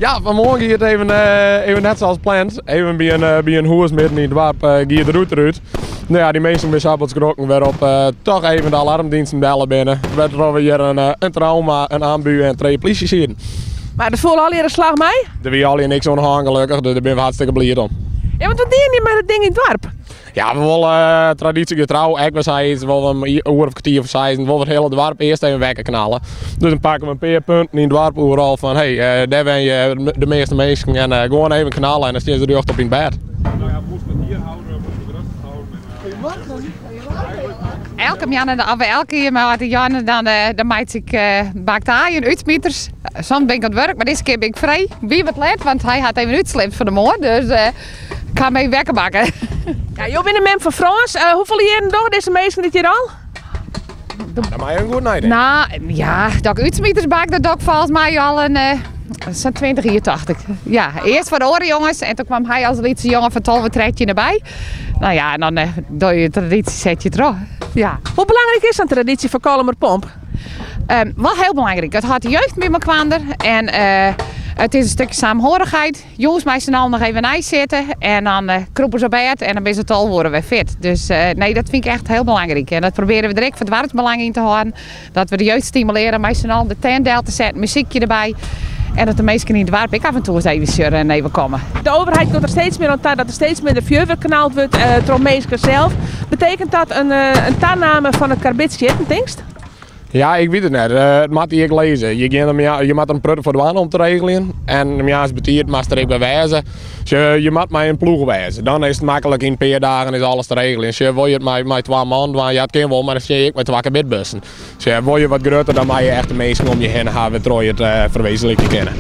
Ja, fan 'e moarn gie it even net sa as pland. Even by in hûs midden yn it doarp gie de rút derút. No ja, dy minsken binne sa bot skrokken wêrop toch even de alarmdiensten belle binne. Wêrtroch we hjir in trauma, in ambu en trije plysjes hienen. Mar der foel allegear in slach mei? Der wie allegear niks oan de hân gelokkich, dus dêr binne we hartstikke bliid om. Ja, want wat dienen je mei dat ding yn it doarp? Ja, we wolle tradisjegetrou, ek wer sayts, wolle we om oere of kertier foar seizen, wolle we it hiele doarp earst even wekker knalle. Dus dan pakke we in pear punten yn it doarp oeral fan hey, dêr wenje de measte minsken en gewoan even knalle en dan stean se rjocht op yn bêd. Elke moanne, of elke jier mei de Janne, dan meitsje ik bakte aaien, útsmiters. Soms bin ik oan it wurk, mar dizze kear bin ik frij. Wie wat let, want hy hat even útsliept fan de moarn. Dus ik ha him even wekker makke. Ja, jo binne mem fan Frâns. Hoefolle jierren dogge dizze minsken dit hjir al? Dat mei je goed neitinke. Nou, ja, dat ik útsmiters bak, dat doch ik folgens my al in sa'n 20 jier, tocht ik. Ja, earst foar de oare jonges en toen kwam hy as lytse jonge fan 12, 13 derby. Nou ja, en dan doe je tradysje, set je troch. Ja. Hoe belangryk is sa'n tradysje foar Kollumerpomp? Wol hiel belangryk. It hâldt de jeugd by mekoar en it is in stikje saamhorigheid. Jûns mei syn allen noch even neisitte en dan krûpe se op bêd en dan binne se 12 oere wer fit. Dus nee, dat fyn ik echt hiel belangryk. En dat probearje we der ek foar doarpsbelang yn te hâlden. Dat we de jeugd stimulearje mei syn allen de tent del te setten, muzykje derby. En dat de minsken yn it doarp ek af en toe ris even sjogge en even komme. De overheid komt der steeds mear oan ta dat der steeds minder fjurwurk knald wurdt troch minsken sels. Betekent dat in taname fan it karbidsjitten, tinkst? Ja, ik wit it net. It moat dy ek lizze. Je gean der, je moat der in protte foar dwaan om te regeljen. En moarns betiid moatst der ek wer wêze. Sjoch, je moat mei in ploech wêze. Dan is it maklik, yn in pear dagen is alles te regeljen. Sjoch, wol je it mei twa man dwaan, ja it kin wol, mar dan stean je ek mei twa karbidbussen. Sjoch, wol je wat grutter, dan moat je echt de minsken om je hinne ha wêrtroch je it ferwezenlikje kinne.